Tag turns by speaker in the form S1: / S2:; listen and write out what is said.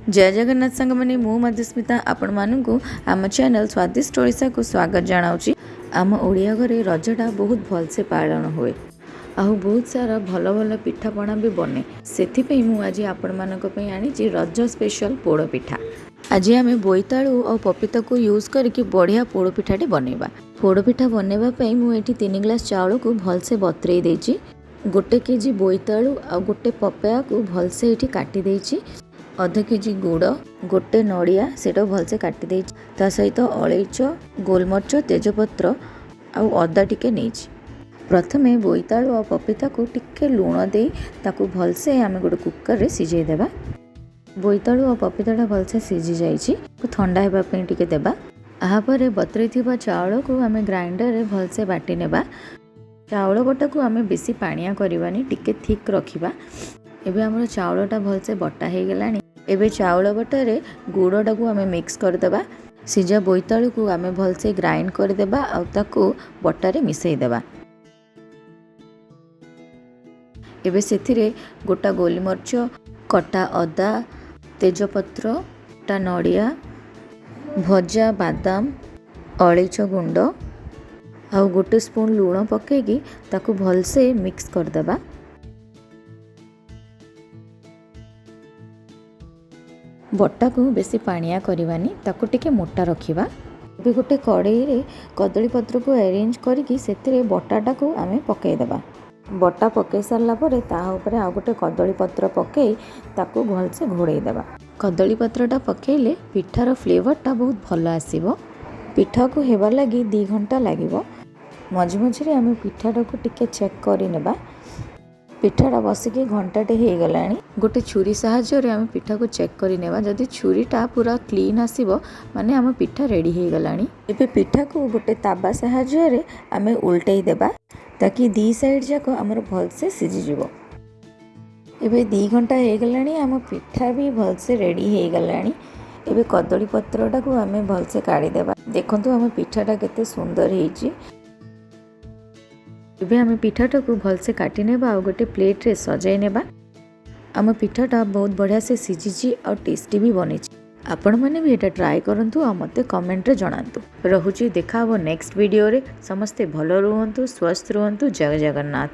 S1: ଜୟ ଜଗନ୍ନାଥ ସାଙ୍ଗମାନେ, ମୁଁ ମଧୁସ୍ମିତା ଆପଣମାନଙ୍କୁ ଆମ ଚ୍ୟାନେଲ୍ ସ୍ୱାଦିଷ୍ଟ ଓଡ଼ିଶାକୁ ସ୍ୱାଗତ ଜଣାଉଛି। ଆମ ଓଡ଼ିଆ ଘରେ ରଜଟା ବହୁତ ଭଲସେ ପାଳନ ହୁଏ ଆଉ ବହୁତ ସାରା ଭଲ ଭଲ ପିଠାପଣା ବି ବନେ। ସେଥିପାଇଁ ମୁଁ ଆଜି ଆପଣମାନଙ୍କ ପାଇଁ ଆଣିଛି ରଜ ସ୍ପେଶାଲ ପୋଡ଼ ପିଠା। ଆଜି ଆମେ ବୋଇତାଳୁ ଆଉ ପପିତାକୁ ୟୁଜ୍ କରିକି ବଢ଼ିଆ ପୋଡ଼ ପିଠାଟେ ବନେଇବା। ପୋଡ଼ ପିଠା ବନେଇବା ପାଇଁ ମୁଁ ଏଠି 3 ଗ୍ଲାସ୍ ଚାଉଳକୁ ଭଲସେ ବତୁରେଇ ଦେଇଛି। 1 କେଜି ବୋଇତାଳୁ ଆଉ ଗୋଟେ ପପେୟାକୁ ଭଲସେ ଏଠି କାଟି ଦେଇଛି। ଅଧ କେଜି ଗୁଡ଼, ଗୋଟେ ନଡ଼ିଆ ସେଇଟାକୁ ଭଲସେ କାଟି ଦେଇଛି। ତା ସହିତ ଅଳେଇଚ, ଗୋଲମରିଚ, ତେଜପତ୍ର ଆଉ ଅଦା ଟିକେ ନେଇଛି। ପ୍ରଥମେ ବୋଇତାଳୁ ଆଉ ପପିତାକୁ ଟିକେ ଲୁଣ ଦେଇ ତାକୁ ଭଲସେ ଆମେ ଗୋଟେ କୁକରରେ ସିଝେଇ ଦେବା। ବୋଇତାଳୁ ଆଉ ପପିତାଟା ଭଲସେ ସିଝି ଯାଇଛି, ଥଣ୍ଡା ହେବା ପାଇଁ ଟିକେ ଦେବା। ଏହାପରେ ବତୁରେଇ ଥିବା ଚାଉଳକୁ ଆମେ ଗ୍ରାଇଣ୍ଡରରେ ଭଲସେ ବାଟି ନେବା। ଚାଉଳ ବଟାକୁ ଆମେ ବେଶୀ ପାଣିଆ କରିବାନି, ଟିକେ ଥିକ୍ ରଖିବା। ଏବେ ଆମର ଚାଉଳଟା ଭଲସେ ବଟା ହେଇଗଲାଣି। ଏବେ ଚାଉଳ ବଟାରେ ଗୁଡ଼ଟାକୁ ଆମେ ମିକ୍ସ କରିଦେବା। ସିଝା ବୋଇତାଳୁକୁ ଆମେ ଭଲସେ ଗ୍ରାଇଣ୍ଡ କରିଦେବା ଆଉ ତାକୁ ବଟାରେ ମିଶାଇ ଦେବା। ଏବେ ସେଥିରେ ଗୋଟା ଗୋଲମରିଚ, କଟା ଅଦା, ତେଜପତ୍ର, କଟା ନଡ଼ିଆ, ଭଜା ବାଦାମ, ଅଳେଇଚ ଗୁଣ୍ଡ ଆଉ 1 ସ୍ପୁନ୍ ଲୁଣ ପକାଇକି ତାକୁ ଭଲସେ ମିକ୍ସ କରିଦେବା। ବଟାକୁ ବେଶୀ ପାଣିଆ କରିବାନି, ତାକୁ ଟିକେ ମୋଟା ରଖିବା। ଏବେ ଗୋଟେ କଡ଼େଇରେ କଦଳୀ ପତ୍ରକୁ ଆରେଞ୍ଜ କରିକି ସେଥିରେ ବଟାଟାକୁ ଆମେ ପକାଇଦେବା। ବଟା ପକାଇ ସାରିଲା ପରେ ତା ଉପରେ ଆଉ ଗୋଟେ କଦଳୀ ପତ୍ର ପକାଇ ତାକୁ ଭଲସେ ଘୋଡ଼େଇ ଦେବା। କଦଳୀ ପତ୍ରଟା ପକାଇଲେ ପିଠାର ଫ୍ଲେଭରଟା ବହୁତ ଭଲ ଆସିବ। ପିଠାକୁ ହେବା ଲାଗି 2 ଘଣ୍ଟା ଲାଗିବ। ମଝି ମଝିରେ ଆମେ ପିଠାଟାକୁ ଟିକେ ଚେକ୍ କରିନେବା। ପିଠାଟା ବସିକି ଘଣ୍ଟାଟେ ହେଇଗଲାଣି। ଗୋଟେ ଛୁରୀ ସାହାଯ୍ୟରେ ଆମେ ପିଠାକୁ ଚେକ୍ କରିନେବା। ଯଦି ଛୁରୀଟା ପୁରା କ୍ଲିନ୍ ଆସିବ ମାନେ ଆମ ପିଠା ରେଡ଼ି ହେଇଗଲାଣି। ଏବେ ପିଠାକୁ ଗୋଟେ ତାବା ସାହାଯ୍ୟରେ ଆମେ ଉଲଟେଇ ଦେବା, ତାକି 2 ସାଇଡ଼୍ ଯାକ ଆମର ଭଲସେ ସିଝିଯିବ। ଏବେ 2 ଘଣ୍ଟା ହେଇଗଲାଣି, ଆମ ପିଠା ବି ଭଲସେ ରେଡ଼ି ହେଇଗଲାଣି। ଏବେ କଦଳୀ ପତ୍ରଟାକୁ ଆମେ ଭଲସେ କାଢ଼ିଦେବା। ଦେଖନ୍ତୁ ଆମ ପିଠାଟା କେତେ ସୁନ୍ଦର ହେଇଛି। ଏବେ ଆମେ ପିଠାଟାକୁ ଭଲସେ କାଟି ନେବା ଆଉ ଗୋଟେ ପ୍ଲେଟ୍ରେ ସଜାଇ ନେବା। ଆମ ପିଠାଟା ବହୁତ ବଢ଼ିଆ ସେ ସିଝିଛି ଆଉ ଟେଷ୍ଟି ବି ବନିଛି। ଆପଣମାନେ ବି ଏଇଟା ଟ୍ରାଏ କରନ୍ତୁ ଆଉ ମୋତେ କମେଣ୍ଟରେ ଜଣାନ୍ତୁ। ରହୁଛି, ଦେଖା ହେବ ନେକ୍ସଟ ଭିଡ଼ିଓରେ। ସମସ୍ତେ ଭଲ ରୁହନ୍ତୁ, ସ୍ୱସ୍ଥ ରୁହନ୍ତୁ। ଜୟ ଜଗନ୍ନାଥ।